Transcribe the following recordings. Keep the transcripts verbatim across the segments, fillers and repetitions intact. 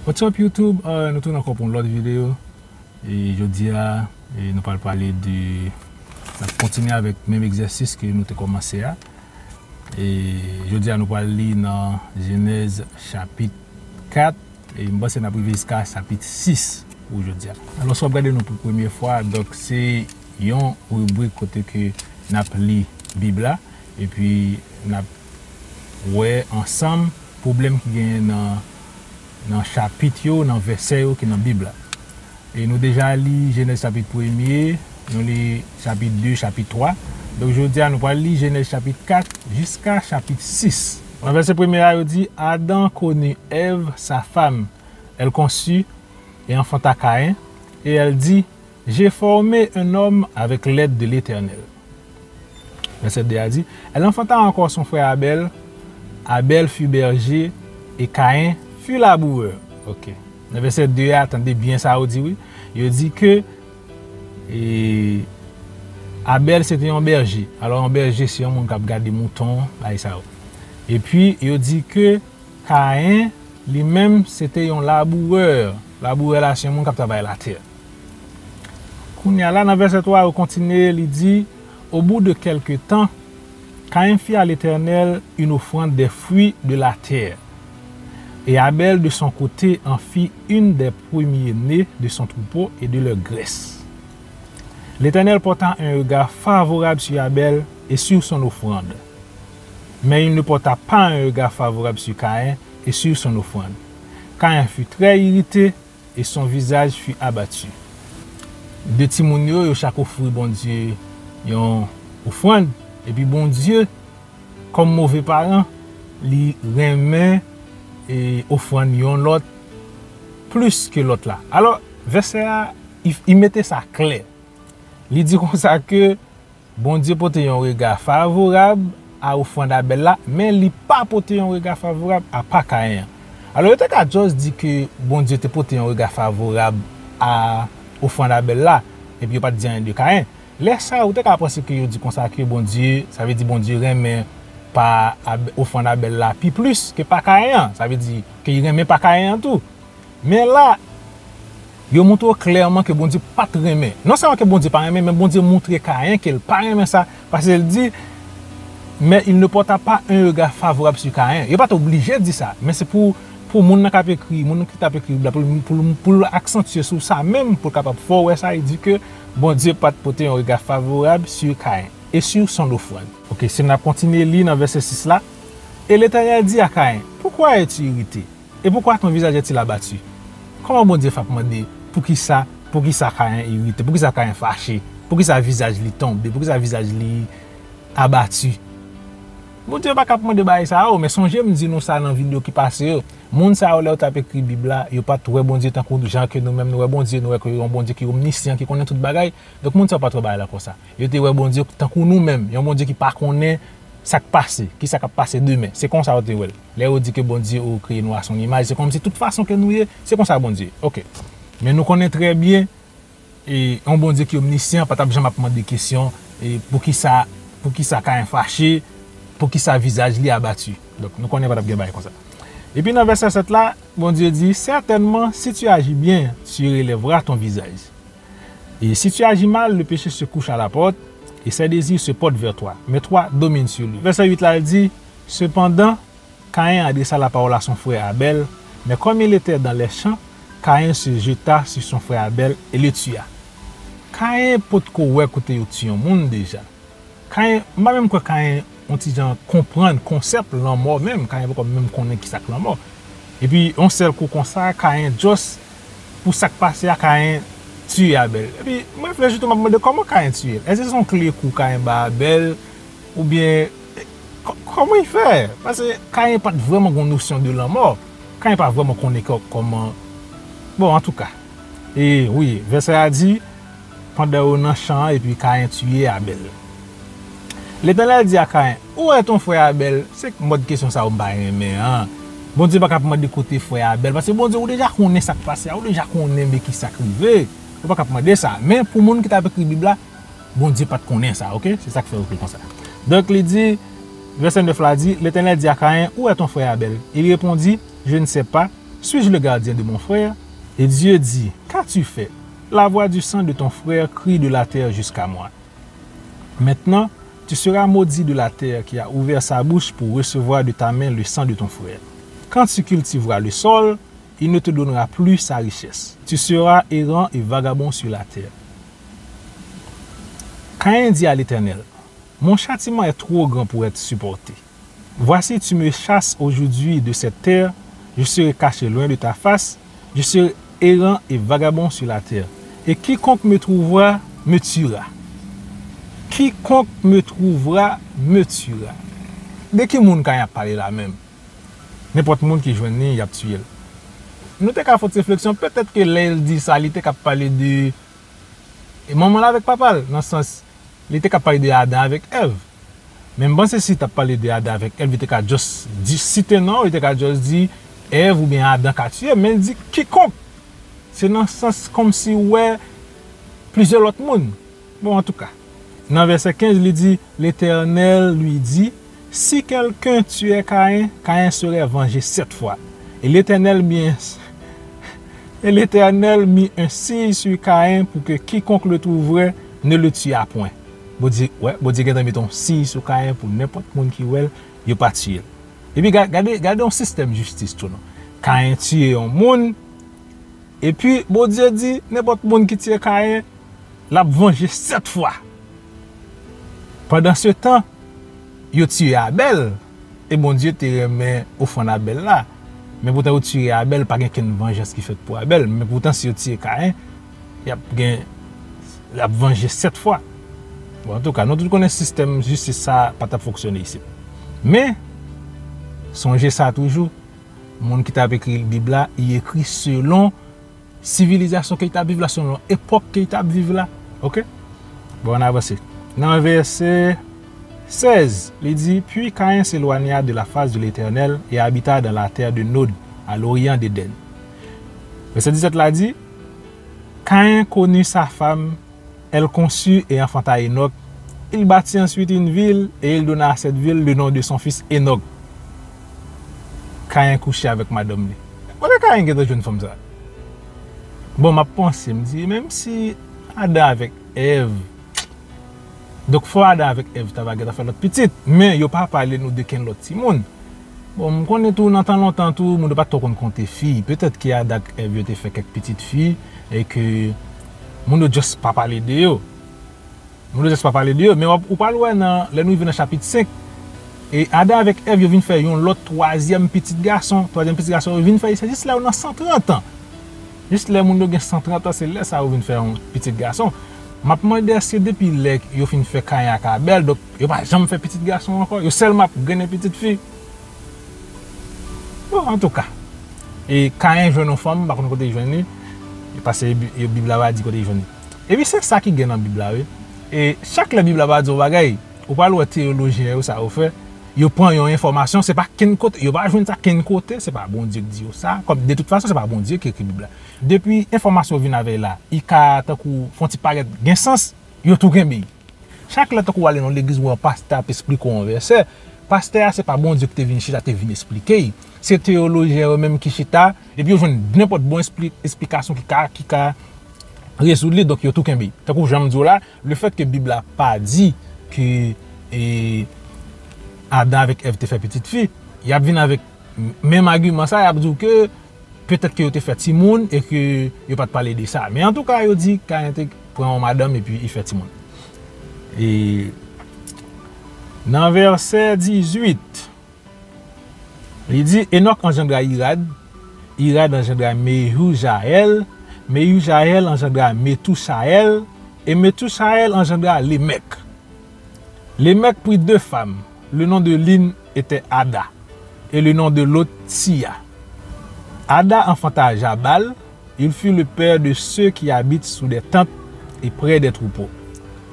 What's up YouTube? Euh, nou tounen ankò pou yon lòt videyo. E jodi a, e nou pral pale de, n ap kontinye avèk menm egzèsis ke nou te kòmanse a. E jodi a, nou pral li nan Jenèz chapit kat, e m panse n ap rive jiska chapit sis pou jodi a. Alò, si w ap gade nou pou premye fwa, donk se yon ribrik kote ke n ap li Bib la, epi n ap wè ansanm pwoblèm ki genyen nan, nan chapit yo, nan vèsè yo ki nan Bib la. E nou deja li Jenèz chapit premye, nou li chapit de, chapit twa. Donk jodi a, nou pral li Jenèz chapit kat jiska chapit sis. Nan vèsè premye a, yo di, Adam connut Ève, sa femme. Elle conçut et enfanta Caïn, et elle dit, J'ai formé un homme avec l'aide de l'Éternel. Vèsè de a di, Elle enfanta encore son frère Abel. Abel fut berger et Caïn fut laboureur. Ok. Nan vèsè de a, tande byen sa yo di, wi. Yo di ke, e, Abèl se te yon bèje. Alò, yon bèje se yon moun k ap gade mouton, bagay sa yo. Epi, yo di ke Kayen, li menm, se te yon labourè. Labourè la, se yon moun k ap travay latè. Kounye a la, nan vèsè twa, yo kontinye, li di, Au bout de quelque temps, Caïn fit à l'Éternel une offrande des fruits de la terre, et Abel, de son côté, en fit une des premiers-nés de son troupeau et de leur graisse. L'Éternel porta un regard favorable sur Abel et sur son offrande. Mais il ne porta pas un regard favorable sur Caïn et sur son offrande. Caïn fut très irrité et son visage fut abattu. De timoun yo, yo chak ofri Bondye yon ofrann, epi Bondye, kòm move paran, li renmen, e, ofrann yon lòt plis ke lòt la. Alò, vèsè a, i, i mete sa klè. Li di konsa ke Bondye pote yon rega favorab a ofrann Abèl la, men li pa pote yon rega favorab a pa Kayen an. Alò, yo te ka just di ke Bondye te pote yon rega favorab a ofrann Abèl la, epi yo pa t di anyen de Kayen. Lè sa a, ou te ka panse ke yo di konsa ke Bondye, sa vle di Bondye renmen pa Ab-, ofrann Abèl la pi plis ke pa Kayen an. Sa vle di ke li renmen pa Kayen an tou. Men la, yo montre w klèman ke Bondye pa t renmen. Non sèlman ke Bondye pa renmen, men Bondye montre Kayen ke l pa renmen sa, paske l di, Mais il ne porta pas un regard favorable sur Caïn. Yo pa t oblije di sa, men se pou, pou moun nan k ap ekri, moun ki t ap ekri Bib la, pou, pou, pou l aksantye sou sa menm, pou l kapab fè w wè sa, li di ke Bondye pa t pote yon rega favorab sur Caïn et sur son offrande. Ok, si n ap kontinye li nan vèsè sis la, Et l'Éternel dit à Caïn, Pourquoi es-tu irrité? Et pourquoi ton visage est-il abattu? Kòman Bondye fè ap mande poukisa, poukisa Kayen irite, poukisa Kayen fache, poukisa vizaj li tonbe, poukisa vizaj li abati? Bondye pa ka ap mande bagay sa yo, men sonje m di nou sa nan videyo ki pase yo. Moun sa yo, lè yo t ap ekri Bib la, yo pa t wè Bondye tankou jan ke nou menm nou wè Bondye, nou wè ke yon Bondye ki omnisyan, ki konnen tout bagay. Donk, moun sa yo pa t wè bagay la konsa. Yo te wè Bondye tankou nou menm, yon Bondye ki pa konnen sa k pase, ki sa k ap pase demen. Se konsa yo te wè l. Lè yo di ke Bondye ou kreye nou a son imaj, se kòmsi tout fason ke nou ye, se konsa Bondye. Ok. Men nou konnen trè byen, e, yon Bondye ki omnisyan pa t ap janm ap mande kesyon, e, poukisa, poukisa Kayen fache, poukisa vizaj li abati. Donk, nou konnen pa t ap gen bagay konsa. Epi nan vèsè sèt la, Bondye di, Certainement, si tu agis bien, tu relèveras ton visage. Et si tu agis mal, le péché se couche à la porte, et ses désirs se portent vers toi, mais toi, domine sur lui. Vèsè uit la, li di, Cependant, Caïn adressa la parole à son frère Abel, mais comme il était dans les champs, Caïn se jeta sur son frère Abel et le tua. Kayen potko wè kote yo tiye yon moun deja. Kayen, m pa menm kwè Kayen yon ti jan konprann konsèp lanmò menm. Kayen poko menm konnen kisa k lanmò. Epi, yon sèl kou konsa, Kayen just, pou sa k pase a, Kayen tiye Abèl. Epi, m reflechi tou, m ap mande kòman Kayen tiye l. Èske se yon kle kou Kayen ba Abèl? Oubyen, kò-, kòman li fè? Paske Kayen pa t vrèman gen yon nosyon de lanmò. Kayen pa vrèman konnen kò-, kòman. Bon, antouka. E wi, vèsè a di, pandan yo nan chan an, epi Kayen tiye Abèl. Letènèl di a Kayen, Où est ton frère Abel? Se mòd kesyon sa yo m pa renmen an. Bondye pa ka ap mande kote frè Abèl, paske Bondye ou deja konnen sa k pase a, ou deja konnen men ki sa k rive. Ou pa ka ap mande sa. Men pou moun ki t ap ekri Bib la, Bondye pa t konnen sa, oke? Se sa k fè yo ekri konsa. Donk, li di, vèsè nèf la di, L'Éternel dit à Caïn, Où est ton frère Abel? Il répondit, Je ne sais pas. Suis-je le gardien de mon frère? Et Dieu dit, qu'as-tu fait? La voix du sang de ton frère crie de la terre jusqu'à moi. Maintenant, tu seras maudit de la terre qui a ouvert sa bouche pour recevoir de ta main le sang de ton frère. Quand tu cultiveras le sol, il ne te donnera plus sa richesse. Tu seras errant et vagabond sur la terre. Caïn dit à l'Éternel, Mon châtiment est trop grand pour être supporté. Voici, tu me chasses aujourd'hui de cette terre, je serai caché loin de ta face, je serai errant et vagabond sur la terre. Et quiconque me trouvera me tuera. Quiconque me trouvera me tuera. De ki moun Caïn ap pale la menm? Nenpòt moun ki jwenn li, y ap tiye l. Nou te ka fè yon ti refleksyon, petèt ke lè l di sa, li te ka pale de manman l avèk papa l, nan sans, li te ka pale de Adan avèk Èv. Men m panse si l t ap pale de Adan avèk Èv, li te ka just di, site non, li te ka just di Èv oubyen Adan ka tiye, men l di kikonk. Se nan sans kòmsi w wè plizyè lòt moun. Bon, antouka, nan vèsè kenz, li di, L'Éternel lui dit, Si quelqu'un tuait Caïn, Caïn serait vengé sept fois. Et l'Éternel mit un, et l'Éternel mit un signe sur Caïn pour que quiconque le trouverait ne le tuât point. Bondye, wè, Bondye gentan met yon siy sou Caïn pou nenpòt moun ki wè l, yo pa tiye l. Epi ga- gade, gade yon sistèm jistis tou non. Caïn tiye yon moun, epi Bondye di nenpòt moun ki tiye Caïn, l ap vanje sèt fwa. Pandan se tan, yo tiye Abèl, e Bondye te renmen ofrann Abèl la. Men poutan yo tiye Abèl, pa gen kenn vanjans ki fèt pou Abèl. Men poutan si yo tiye Caïn, y ap gen, y ap vanje sèt fwa. Bon, antouka, nou tout konnen sistèm jistis sa pa t ap fonksyone isit. Men, sonje sa toujou, moun ki t ap ekri Bib la, li ekri selon sivilizasyon ke l t ap viv la, selon epòk ke l t ap viv la. Oke? Bon, ann avanse. Nan vèsè sèz, li di, Puis Caïn s'éloigna de la face de l'Éternel et habita dans la terre de Nod, à l'orient d'Éden. Vèsè disèt la di, Caïn connut sa femme, elle conçut et enfanta Enoch. Il bâtit ensuite une ville et il donna à cette ville le nom de son fils Enoch. Caïn kouche avèk madanm li. Kote Caïn gentan jwenn fanm sa? Bon, m ap panse, m di, menm si Adan avèk Èv, donk fò Adan avèk Èv ta va gentan fè lòt pitit, men yo pa pale nou de kenn lòt timoun. Bon, m konnen tou, nan tan lontan tou, moun yo pa t twò konn konte fi. Petèt ke Adan ak Èv yo te fè kèk pitit fi, e ke moun yo just pa pale de yo. Moun yo just pa pale de yo, men w ap, ou pral wè nan, lè nou rive nan chapit senk, e Adan avèk Èv yo vin fè yon lòt twazyèm pitit gason. Twazyèm pitit gason yo vin fè, se jis lè yo nan san trant an. Jis lè moun yo gen san trant an, se lè sa yo vin fè yon pitit gason. M ap mande, èske depi lè yo fin fè Caïn ak Abèl, donk yo pa janm fè pitit gason ankò, yo sèlman ap grennen pitit fi? Bon, antouka. E Caïn jwenn yon fanm, m pa konn kote l jwenn li. E paske Bi- e Bib la pa di kote l jwenn li. Epi se sa ki gen nan Bib la, wi. E chak lè Bib la pa di yon bagay, ou pral wè teyolojyen yo sa yo fè, yo pran yon enfòmasyon, se pa kenn kote, yo pa jwenn sa kenn kote, se pa Bondye k di yo sa, kòm de tout fason, se pa Bondye ki ekri Bib la. Depi enfòmasyon vin avè l la, li ka tankou fè yon ti parèt gen sans, yo tou kenbe l. Chak lè tankou w ale nan legliz, ou wè yon pastè ap esplike w yon vèsè, pastè a se pa Bondye ki te vin chita, te vin esplike l. Se teyolojyen yo menm ki chita, epi yo jwenn nenpòt bon espli- esplikasyon ki ka, ki ka rezoud li, donk yo tou kenbe l. Tankou jan m di w la, lefèt ke Bib la pa di ke, e, Adan avèk Èv te fè pitit fi, y ap vin avèk menm agiman sa, y ap di w ke petèt ke yo te fè timoun e ke yo pa t pale de sa. Men antouka, yo di Caïn te pran yon madanm epi li fè timoun. E nan vèsè dizuit, li di, Enoch engendra Irad, Irad engendra Mehujael, Mehujael engendra Methushael, et Methushael engendra Lémec. Lémec prit deux femmes. Le nom de l'une était Ada, et le nom de l'autre Tilla. Ada enfanta Jabal, il fut le père de ceux qui habitent sous des tentes et près des troupeaux.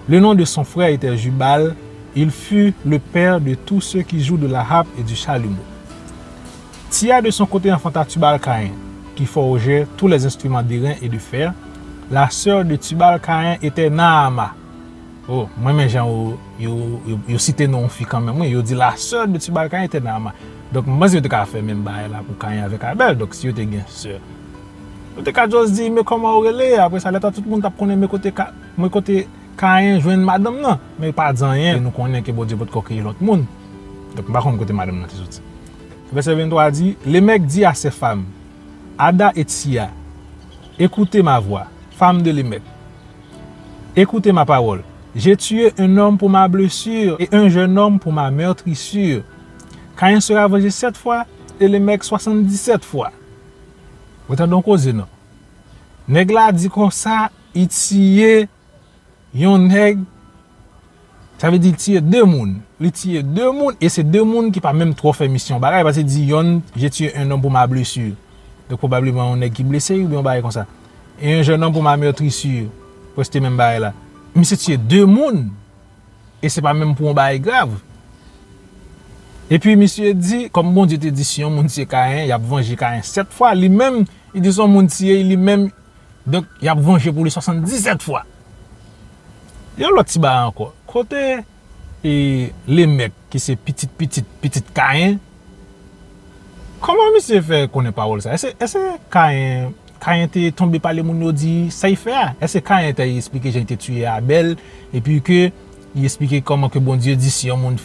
Le nom de son frère était Jubal, il fut le père de tous ceux qui jouent de la harpe et du chalumeau. Tilla de son côté enfanta Tubal-Caïn, qui forgeait tous les instruments d'airain et de fer. La sœur de Tubal-Caïn était Naama. Oh, mwen renmen jan ou yo, yo, yo site non yon fi kanmenm, wi, yo di la sœur de Tubal-Caïn était Naamah. Donk, m panse yo te ka fè menm bagay la pou Kayen avèk Abèl. Donk, si yo te gen sè, yo te ka just di, men kòman ou rele? Apre sa, lè sa tout moun t ap konnen men kote Ka-, men kote Kayen jwenn madanm nan. Men pa di anyen, nou konnen ke Bondye potko kreye lòt moun. Donk, m pa konn kote madanm nan te soti. Vèsè venntwa di, Lémec dit à ses femmes, Ada et Tsia, écoutez ma voix, femmes de Lémec. Écoutez ma parole. J'ai tué un homme pour ma blessure et un jeune homme pour ma meurtrissure. Caïn sera vengé sept fois et Lémec soixante-dix-sept fois. Ou tande yon koze non. Nèg la di konsa, li tiye yon nèg, sa vle di li tiye de moun. Li tiye de moun, e se de moun ki pa menm twò fè misyon bagay, paske di yonn, j'ai tué un homme pour ma blessure. Donk, pwobableman, yon nèg ki blese, oubyen yon bagay konsa. E yon jèn nonm pou ma meurtrissure, prèske menm bagay la. Misye tiye de moun, e se pa menm pou yon bagay grav. Epi misye di, kòm Bondye te di, si yon moun tiye Kayen, y ap vanje Kayen sèt fwa, li menm, li di si yon moun tiye li menm, donk, y ap vanje pou li swasanndisèt fwa. Yon lòt ti bagay ankò. Kote, e, Lemèk, ki se pitit, pitit, pitit Kayen, kòman misye fè konnen pawòl sa? Èske, èske Kayen, Kayen te tonbe pale moun yo di sa l fè a? Èske Kayen te esplike jan l te tiye Abèl, epi ke li esplike kòman ke Bondye di si yon moun,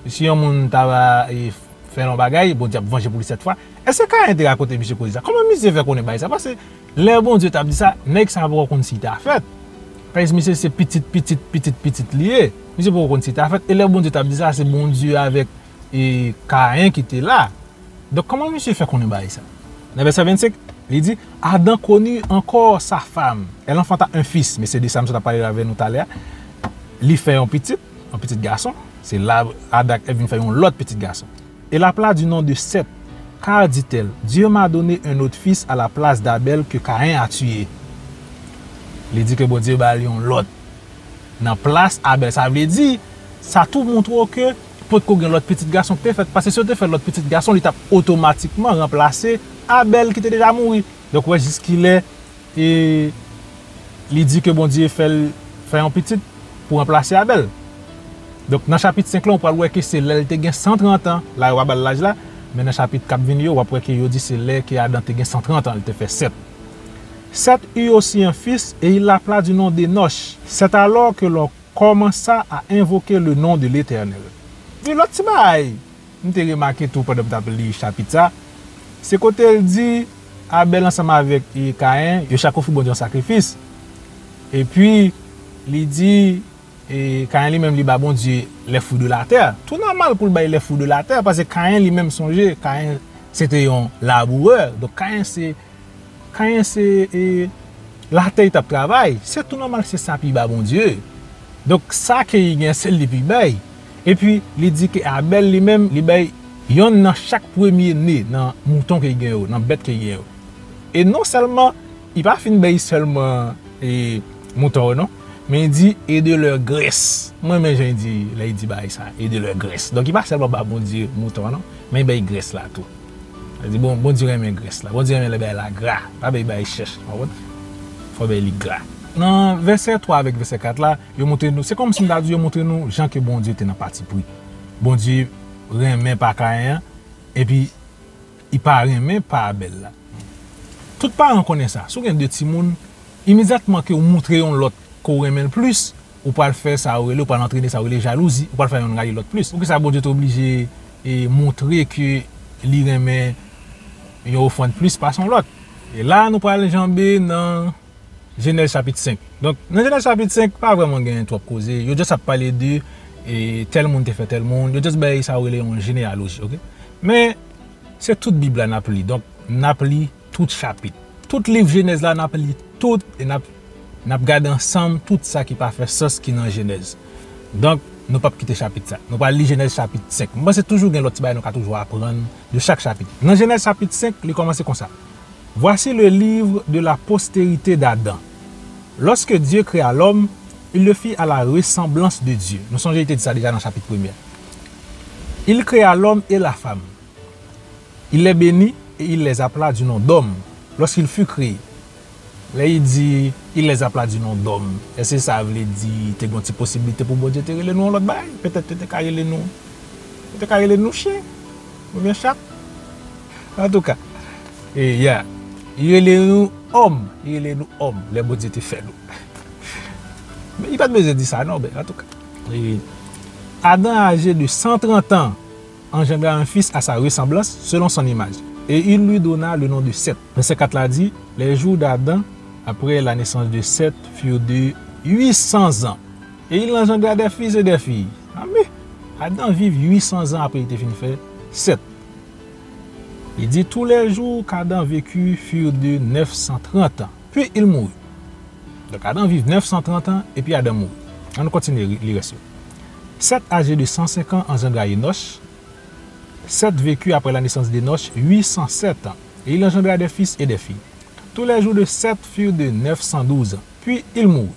si yon moun ta va, e, fè yon bagay, Bondye ap vanje pou li sèt fwa? Èske Kayen te rakonte misye koze sa? Kòman misye fè konnen bagay sa? Paske lè Bondye t ap di sa, nèg sa a poko konn si l ta fèt. Paske misye se pitit, pitit, pitit, pitit li ye. Misye poko konn si l ta fèt. E lè Bondye t ap di sa, se Bondye avèk, e, Kayen ki te la. Donk, kòman misye fè konnen bagay sa? Nan vèsè vennsenk, li di, Adam connut encore sa femme. Elle enfanta un fils. Men se de sa m sot ap pale avè nou talè a. Li fè yon pitit, yon pitit gason. Se la Adam ak Èv vin fè yon lòt pitit gason. Elle l'appela du nom de Seth, car, dit-elle, Dieu m'a donné un autre fils à la place d'Abel que Caïn a tué. Li di ke Bondye ba l yon lòt nan plas Abèl. Sa vle di, sa tou montre w ke potko gen lòt pitit gason ki te fèt. Paske si yo te fè lòt pitit gason, li t ap otomatikman ranplase Abèl ki te deja mouri. Donk, ou wè jiskilè, e, li di ke Bondye fè l fè yon pitit pou ranplase Abèl. Donk, nan chapit senk lan, ou pral wè ke se lè l te gen san trant an, la yo pa ba l laj la, men nan chapit k ap vini yo, w ap wè ke yo di se lè ke Adan te gen san trant an, li te fè Sèt. Seth eut aussi un fils, et il l'appela du nom d'Enoch. C'est alors que l'on commença à invoquer le nom de l'Éternel. Gen lòt ti bagay m te remake tou pandan m t ap li chapit sa, se kote l di Abèl ansanm avèk, e, Kayen, yo chak ofri Bondye yon sakrifis. Epi, li di, e, Kayen li menm, li ba Bondye les fruits de la terre. Tou nòmal pou l bay les fruits de la terre, paske Kayen li menm, sonje, Kayen se te yon labourè. Donk, Kayen se Kayen se, e, latè li t ap travay, se tou nòmal se sa pou li ba Bondye. Donk, sa ke li gen, se li pou li bay. Epi, li di ke Abèl li menm, li bay yonn nan chak premye ne nan mouton ke li gen yo, nan bèt ke li gen yo. E non sèlman, li pa fin bay sèlman, e, mouton yo non, men li di, et de leur graisse. Mwen renmen jan li di, lè li di bagay sa, et de leur graisse. Donk, li pa sèlman ba Bondye mouton an non, men li bay grès la tou. Sa di, bon, Bondye renmen grès la. Bondye renmen lè bagay la gra. Pa bay bagay chèch, w konprann? Fò bay li gra. Nan vèsè twa avèk vèsè kat la, yo montre nou, se kòmsi m ta di yo montre nou jan ke Bondye te nan patipri. Bondye renmen pa Kayen an, epi li pa renmen pa Abèl la. Tout paran konnen sa. Si w gen de timoun, imedyatman ke w montre yon lòt ke w renmen l plis, ou pral fè sa yo rele, ou pral antrene sa yo rele jalouzi, ou pral fè yonn rayi lòt plis. Poukisa Bondye te oblije, e, montre ke li renmen yon ofrann plis pase yon lòt? E la, nou pral janbe nan Jenèz chapit senk. Donk, nan Jenèz chapit senk, pa vrèman gen twòp koze. Yo just ap pale de, e, tèl moun te fè tèl moun. Yo just bay sa yo rele yon jeneyaloji, oke? Men, se tout Bib la n ap li. Donk, n ap li tout chapit. Tout liv Jenèz la, n ap li tout e n ap, n ap gade ansanm tout sa ki pa fè sans ki nan Jenèz. Donk, nou p ap kite chapit sa. Nou pral li Jenèz chapit senk. Mwen panse toujou gen lòt ti bagay nou ka toujou aprann de chak chapit. Nan Jenèz chapit senk, li kòmanse konsa. Voici le livre de la postérité d'Adam. Lorsque Dieu créa l'homme, il le fit à la ressemblance de Dieu. Nou sonje li te di sa deja nan chapit premye. Il créa l'homme et la femme. Il les bénit et il les appela du nom d'hommes lorsqu'il fut créé. Lè li di, il les appela du nom d'homme, èske sa vle di te gen yon ti posiblite pou Bondye te rele nou yon lòt bagay? Petèt yo te ka rele nou, yo te ka rele nou chen oubyen chat. Antouka, e, ya, li rele nou òm, li rele nou òm, lè Bondye te fè nou. Men li pa t bezwen di sa non, men antouka. E, Adam, âgé de cent trente ans, engendra un fils à sa ressemblance, selon son image, et il lui donna le nom de Seth. Vèsè kat la di, les jours d'Adam après la naissance de Seth furent de huit cents ans, et il engendra des fils et des filles. Amen. Adan viv huit cents ans apre li te fin fè Seth. Li di, tous les jours qu'Adam vécut furent de neuf cent trente ans, puis il mourut. Donk, Adan viv neuf cent trente ans, epi Adan mouri. Ann kontinye li, li rès yo. Seth, âgé de cent cinq ans, engendra Enoch. Seth vécut après la naissance d'Enoch huit cent sept ans, et il engendra des fils et des filles. Tous les jours de Seth furent de neuf cent douze ans, puis il mourut.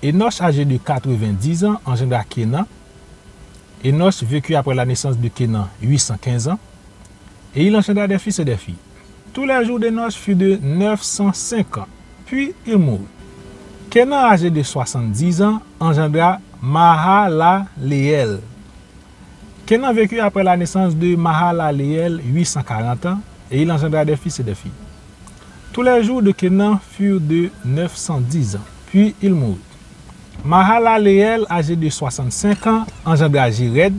Enoch, âgé de quatre-vingt-dix ans, engendra Kénan. Enoch vécut après la naissance de Kénan huit cent quinze ans, et il engendra des fils et des filles. Tous les jours d'Enoch furent de neuf cent cinq ans, puis il mourut. Kénan, âgé de soixante-dix ans, engendra Mahalaléël. Kénan vécut après la naissance de Mahalaléël huit cent quarante ans, et il engendra des fils et des filles. Tous les jours de Kénan furent de neuf cent dix ans, puis il mourut. Mahalaléël, âgé de soixante-cinq ans, engendra Jéred.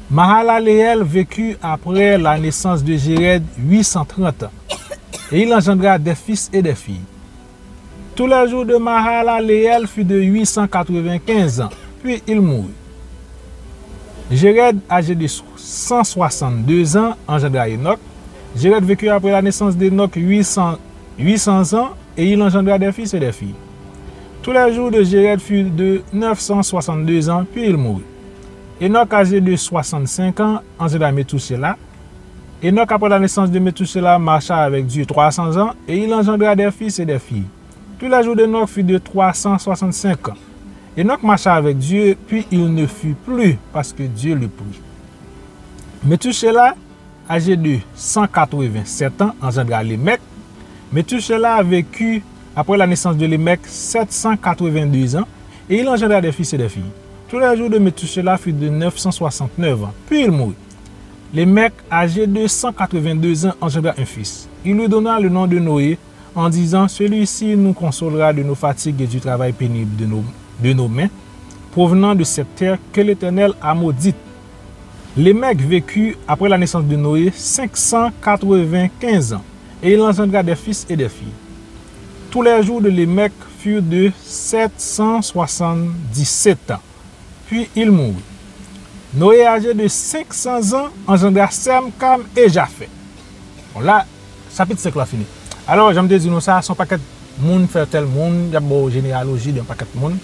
Mahalaléël vécut après la naissance de Jéred huit cent trente ans, et il engendra des fils et des filles. Tous les jours de Mahalaléël furent de huit cent quatre-vingt-quinze ans, puis il mourut. Jéred, âgé de cent soixante-deux ans, engendra Enoch. Jéred vécut après la naissance d'Enoch huit cents, huit cents ans, et il engendra des fils et des filles. Tous les jours de Jéred furent de neuf cent soixante-deux ans, puis il mourut. Enoch, âgé de soixante-cinq ans, engendra Methushélah. Enoch, après la naissance de Methushélah, marcha avec Dieu trois cents ans, et il engendra des fils et des filles. Tous les jours d'Enoch furent de trois cent soixante-cinq ans. Enoch marcha avec Dieu, puis il ne fut plus, parce que Dieu le prit. Methushélah, âgé de cent quatre-vingt-sept ans, engendra Lémec. Methushélah vécut, après la naissance de Lémec, sept cent quatre-vingt-deux ans, et il engendra des fils et des filles. Tous les jours de Methushélah furent de neuf cent soixante-neuf ans, puis il mourut. Lémec, âgé de cent quatre-vingt-deux ans, engendra un fils. Il lui donna le nom de Noé, en disant, celui-ci nous consolera de nos fatigues et du travail pénible de nos, de nos mains, provenant de cette terre que l'Éternel a maudite. Lémec vécut, après la naissance de Noé, cinq cent quatre-vingt-quinze ans, et il engendra des fils et des filles. Tous les jours de Lémec furent de sept cent soixante-dix-sept ans, puis il mourut. Noé, âgé de cinq cents ans, engendra Sem, Cam et Japheth. Bon, la, chapit senk la fini. Alò, jan m te di nou sa, se yon pakèt moun fè tèl moun, y ap ba w jeneyaloji de yon pakèt moun.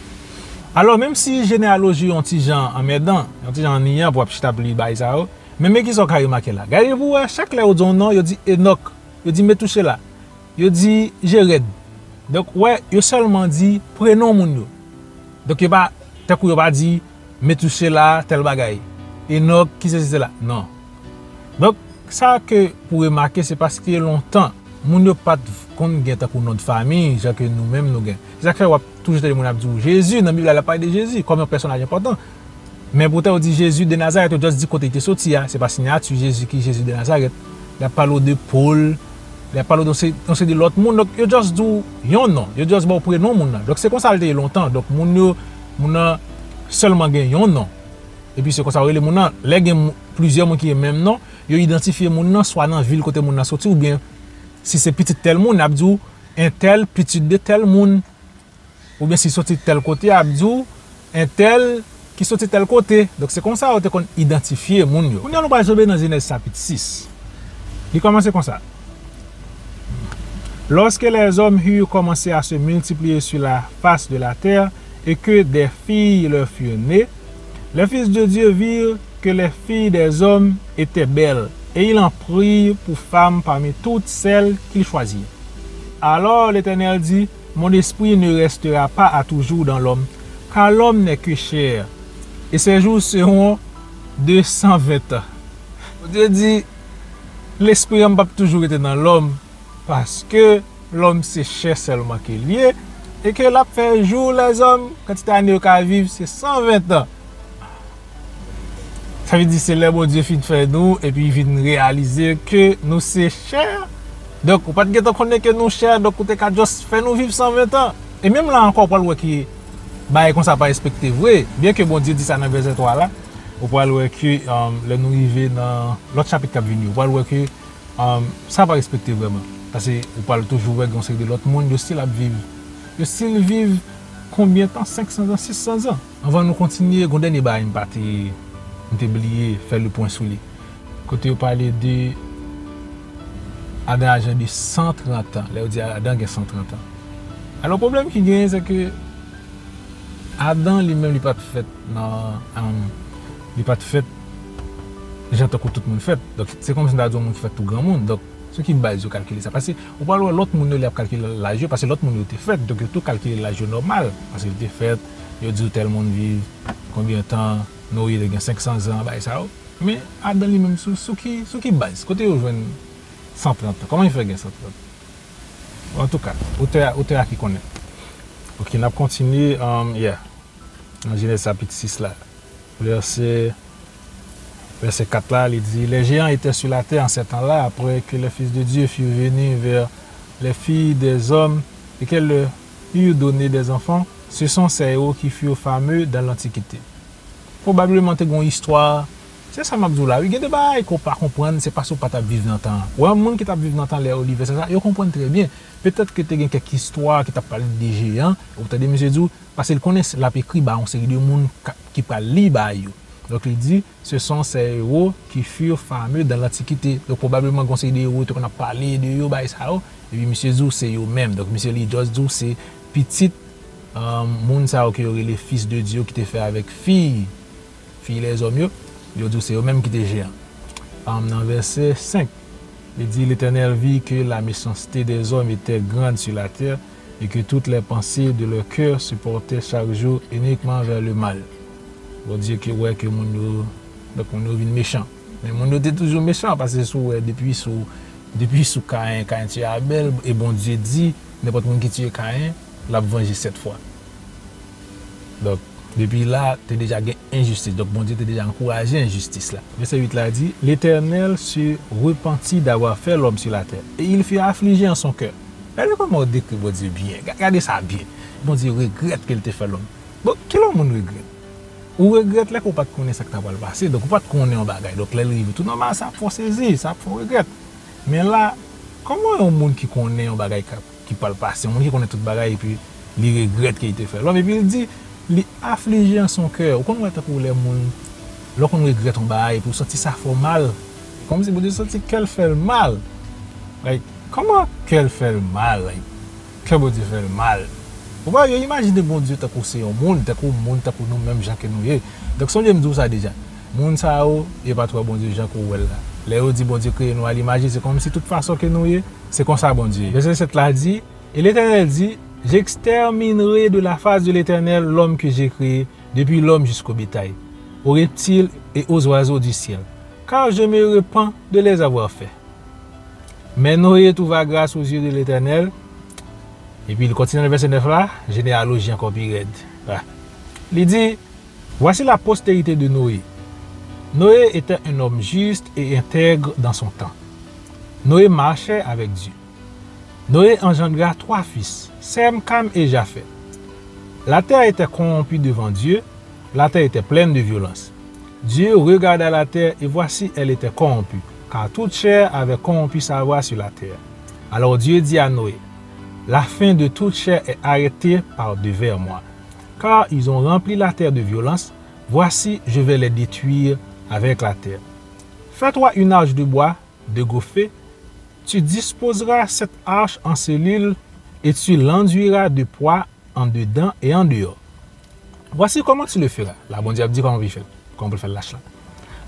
Alò, menm si jeneyaloji yon ti jan anmèdan, yon ti jan anniyan pou w ap chita ap li bagay sa yo, men, men kisa w ka remake la. Gade pou w wè, chak lè yo di yon non, yo di Enòk, yo di Metouchela, yo di Jerèd. Donk, w wè, yo sèlman di prenon moun yo. Donk, yo pa, tankou yo pa di Metouchela, tèl bagay. Enòk, ki sesi, sela. Non. Donk, sa ke pou remake, se paske lontan, moun yo pa t konn gen tankou non de famiy, jan ke nou menm nou gen. Se sa k fè w ap toujou tande moun ap di w Jezi, nan Bib la, l ap pale de Jezi, kòm yon pèsonaj enpòtan. Men poutan, yo di Jezi de Nazarèt, yo just di kote li te soti a, se pa siyati Jezi ki Jezi de Nazarèt. L ap pale w de Pòl, l ap pale w de yon se-, yon seri de lòt moun, donk yo just di w yon non, yo just ba w prenon moun nan. Donk se konsa l te ye lontan. Donk moun yo, moun nan sèlman gen yon non. Epi se konsa yo rele moun nan. Lè gen mou-, plizyè moun ki gen menm non, yo idantifye moun nan swa nan vil kote moun nan soti, oubyen si se pitit tèl moun, y ap di w entèl pitit de tèl moun. Oubyen si soti tèl kote, y ap di w entèl ki soti tèl kote. Donk se konsa yo te konn idantifye moun yo. Kounye a nou pral tonbe nan Jenèz chapit sis. Li kòmanse konsa. Lorsque les hommes eurent commencé à se multiplier sur la face de la terre, et que des filles leur furent nées, les fils de Dieu virent que les filles des hommes étaient belles, et ils en prirent pour femmes parmi toutes celles qu'ils choisirent. Alors l'Éternel dit, mon esprit ne restera pas à toujours dans l'homme, car l'homme n'est que chair, et ses jours seront deux cent vingt ans. Bondye di, lespri an p ap toujou rete nan lòm, paske lòm se chè sèlman ke l ye, e ke l ap fè jou lèzòm, kantite ane yo ka viv, se san ven tan. Sa vle di se lè Bondye fin fè nou, epi vin reyalize ke nou se chè. Donk, ou pa t gentan konnen ke nou chè, donk ou te ka just fè nou viv san ven tan. E menm la ankò, ou pral wè ke bagay konsa pa respekte vre. Byen ke Bondye di sa nan vèsè twa la, ou pral wè ke, um, lè nou rive nan lòt chapit k ap vini, ou pral wè ke, um, sa pa respekte vrèman. Paske ou pral toujou wè gen yon seri de lòt moun, yo still ap viv. Yo still viv konbyen tan? Senk san zan, sis san zan. Anvan nou kontinye, gon dènye bagay m pa te, m te bliye fè le pwen sou li. Kote yo pale de Adan aje de san trant an. Lè yo di Adan gen san trant an. Alò, pwoblèm ki genyen, se ke Adan li menm, li pa t fèt nan, um, li pa t fèt jan tankou tout moun fèt. Donk, se kòmsi m ta di yon moun ki fèt tou granmoun. Donk, sou ki baz yo kalkile sa? Paske ou pral wè lòt moun yo, lè y ap kalkile laj yo, paske lòt moun yo te fèt, donk yo tou kalkile laj yo nòmal. Paske yo te fèt, yo di w tèl moun viv konbyen tan, Noye te gen senk san zan, bagay sa yo. Men Adan li menm, sou, sou ki, sou ki baz? Kote yo jwenn san trant an? Kòman yo fè gen san trant an? Antouka, otè a, otè a ki konnen. Ok, n ap kontinye, um, yeah. Nan Jenèz chapit sis la, vèsè, vèsè kat la, li di, Les géants étaient sur la terre en ces temps-là, après que les fils de Dieu furent venus vers les filles des hommes et qu'elles leur eurent donné des enfants, ce sont ces héros qui furent fameux dans l'Antiquité. Pwobableman te gen yon istwa. Se sa m ap di w la, wi. Gen de bagay ke w pa konprann, se paske w pa t ap viv nan tan an. Ou wè, moun ki t ap viv nan tan lè yo li vèsè sa, yo konprann trè byen. Petèt ke te gen kèk istwa ki t ap pale de jeyan, ou tande misye di w, paske l konnen l ap ekri ba yon seri de moun ka, ki pral li bagay yo. Donk, li di, Ce sont ces héros qui furent fameux dans l'Antiquité. Donk, pwobableman, gen yon seri de ewo yo te konn ap pale de yo, bagay sa yo. Epi, misye di w, se yo menm. Donk, misye li just di w, se pitit, um, moun sa yo ke yo rele fils de Dieu ki te fè avèk fi, fi lèzòm yo. Yo di w, se yo menm ki te jeyan. Um, nan vèsè senk, li di, L'Éternel vit que la méchanceté des hommes était grande sur la terre, et que toutes les pensées de leur cœur se portaient chaque jour uniquement vers le mal. Bondye ke wè ke moun yo, donk moun yo vin mechan. Men moun yo te toujou mechan, paske si w wè depi sou, depi sou Kayen, Kayen tiye Abèl, e Bondye di, nenpòt moun ki tiye Kayen, l ap vanje sèt fwa. Donk, depi la, te deja gen enjistis. Donk, Bondye te deja ankouraje enjistis la. Vèsè uit la di, L'Éternel se repentit d'avoir fait l'homme sur la terre, et il fut affligé en son cœur. Gade kòman yo dekri Bondye byen. Ga-, gade sa byen. Bondye regrèt ke l te fè lòm. Bon, kilè yon moun regrèt? Ou regrèt lè ke w pa t konnen sa k ta pral pase. Donk, ou pa t konnen yon bagay. Donk, lè l rive tou nòmal, sa ap fè w sezi, sa ap fè w regrèt. Men la, kòman yon moun ki konnen yon bagay k ap ki pral pase. Yon moun ki konnen tout bagay epi li regrèt ke li te fè lòm. Epi li di, li aflije an son kè. Ou konn wè tankou lè moun, lè w konn regrèt yon bagay epi w santi sa fè w mal. Kòmsi Bondye santi kè l fè l mal. Like, kòman kè l fè l mal? Like, kè Bondye fè l mal. Ou pa yo imajine Bondye tankou se yon moun, tankou moun, tankou nou menm jan ke nou ye. Donk, sonje m di w sa deja. Moun sa yo, yo pa t wè Bondye jan ke w wè l la. Lè yo di Bondye kreye nou a limaj li, se kòmsi tout fason ke nou ye, se konsa Bondye ye. Vèsè sèt la di, Et l'Éternel dit, J'exterminerai de la face de l'Éternel l'homme que j'ai créé, depuis l'homme jusqu'au bétail, aux reptiles et aux oiseaux du ciel, car je me repens de les avoir faits. Mais Noé trouva grâce aux yeux de l'Éternel. Epi li kontinye nan vèsè nèf la, jeneyaloji ankò pi rèd. Ah. Li di, Voici la postérité de Noé. Noé était un homme juste et intègre dans son temps. Noé marchait avec Dieu. Noé engendra trois fils, Sem, Cam et Japheth. La terre était corrompue devant Dieu, la terre était pleine de violence. Dieu regarda la terre et voici, elle était corrompue, car toute chair avait corrompu sa voie sur la terre. Alors Dieu dit à Noé, La faim de toute chair est arrêtée par devers moi, car ils ont rempli la terre de violence, voici, je vais les détruire avec la terre. Fais-toi une arche de bois, de gofée, tu disposeras cette arche en cellules et tu l'enduiras de poix en dedans et en dehors. Voici comment tu le feras. La, Bondye ap di kòman pou l fè l, kòman pou l fè lach la.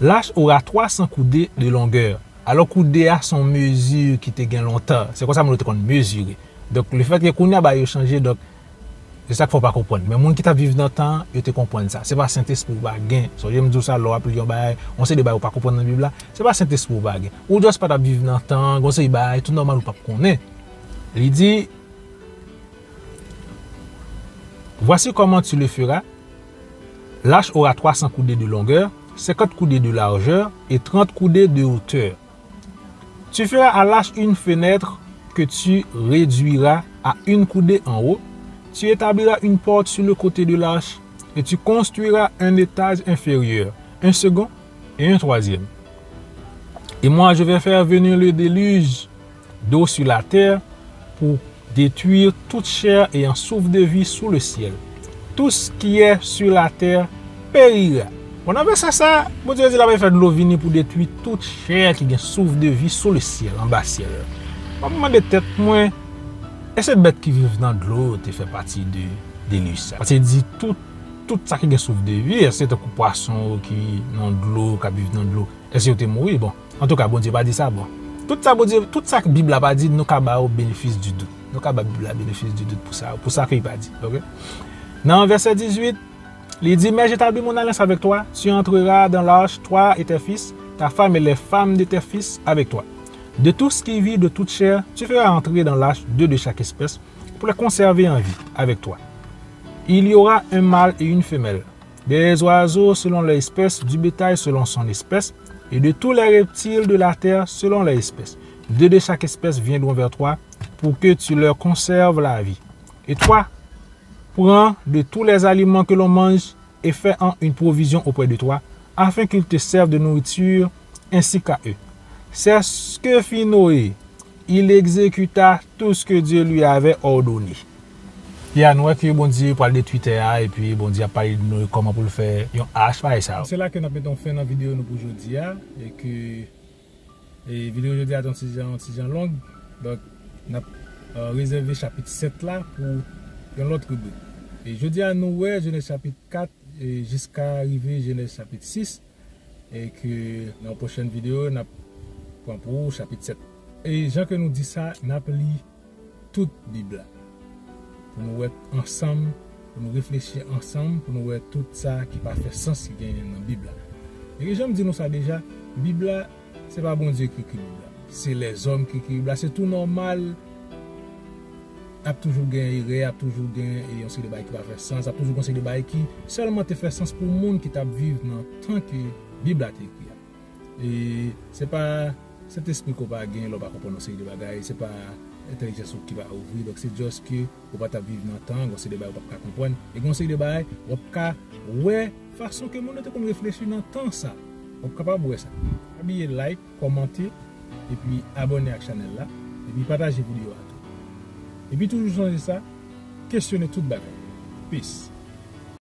L'arche aura trois cents coudées de longueur. Alò, koude a se yon mezi ki te gen lontan. Se konsa moun yo te konn mezire. Donk, lefètke kounye a bagay yo chanje, donk, se sa k fè w pa konprann. Men moun ki t ap viv nan tan an, yo te konprann sa. Se pa Sentespri w pa gen. Sonje m di w sa, lè w ap li yon bagay, yon seri de bagay ou pa konprann nan Bib la, se pa Sentespri w pa gen. Ou just pa t ap viv nan tan an, gon seri bagay tou nòmal ou p ap konnen. Li di, Voici comment tu le feras. L'arche aura trois cents coudées de longueur, cinquante coudées de largeur et trente coudées de hauteur. Tu feras à l'arche une fenêtre que tu réduiras à une coudée en haut. Tu établiras une porte sur le côté de l'arche et tu construiras un étage inférieur, un second et un troisième. Et moi, je vais faire venir le déluge d'eau sur la terre pour détruire toute chair ayant souffle de vie sous le ciel. Tout ce qui est sur la terre périra. Bon, nan vèsè sa, Bondye di l ap fè dlo vini pou detwi tout chè ki gen souffle de vie sous le ciel, anba syèl la. Mwen mande tèt mwen, èske bèt ki viv nan dlo te fè pati de delij sa? Paske li di tout, tout sa ki gen souffle de vie, èske tankou pwason ki nan dlo, k ap viv nan dlo, èske yo te mouri? Bon, antouka, Bondye pa di sa, bon. Tout sa Bondye, tout sa Bib la pa di, nou ka ba yo benefis di dout. Nou ka ba Bib la benefis di dout pou sa, pou sa ke li pa di, oke? Nan vèsè dizuit, li di, Mais j'établis mon alliance avec toi, tu entreras dans l'arche, toi et tes fils, ta femme et les femmes de tes fils avec toi. De tout ce qui vit, de toute chair, tu feras entrer dans l'arche deux de chaque espèce, pour les conserver en vie avec toi. Il y aura un mâle et une femelle, des oiseaux selon leur espèce, du bétail selon son espèce, et de tous les reptiles de la terre selon leur espèce. Deux de chaque espèce viendront vers toi pour que tu leur conserves la vie. Et toi, prends de tous les aliments que l'on mange et fais-en une provision auprès de toi, afin qu'ils te servent de nourriture ainsi qu'à eux. C'est ce que fit Noé. Il exécuta tout ce que Dieu lui avait ordonné. Ya, nou wè ke Bondye pral detwi tè a, epi Bondye ap pale di nou kòman pou l fè yon ach, bagay sa yo. Se la ke n ap mete yon fen nan videyo nou pou jodi a, e ke, e videyo jodi a te yon ti jan, yon ti jan long, donk n ap, e, rezève chapit sèt la pou yon lòt ribrik. E jodi a nou wè Jenèz chapit kat, e jiska rive Jenèz chapit sis, e ke nan pwochèn videyo, n ap pran pou ou chapit sèt. E jan ke nou di sa, n ap li tout Bib la. Pou nou wè ansanm, pou nou reflechi ansanm, pou nou wè tout sa ki pa fè sans ki genyen nan Bib la. E ke jan m di nou sa deja, Bib la, se pa Bondye ki ekri Bib la. Se lèzòm ki ekri Bib la. Se tou nòmal, ap toujou gen erè, ap toujou gen, e, yon seri de bagay ki pa fè sans, ap toujou gen yon seri de bagay ki sèlman te fè sans pou moun ki t ap viv nan tan ke Bib la te ekri a. E se pa Sentespri ke w pa gen lè w pa konprann yon seri de bagay, se pa entèlijans ou ki pa ouvri, donk se just ke ou pa t ap viv nan tan, gen yon seri de bagay ou p ap ka konprann, e gen yon seri de bagay w ap ka wè fason ke moun yo te konn reflechi nan tan sa. W ap kapab wè sa. Pa bliye like, kòmante, epi abòne ak chanèl la, epi pataje videyo a tou. Epi toujou sonje sa, kesyone tout bagay. Peace.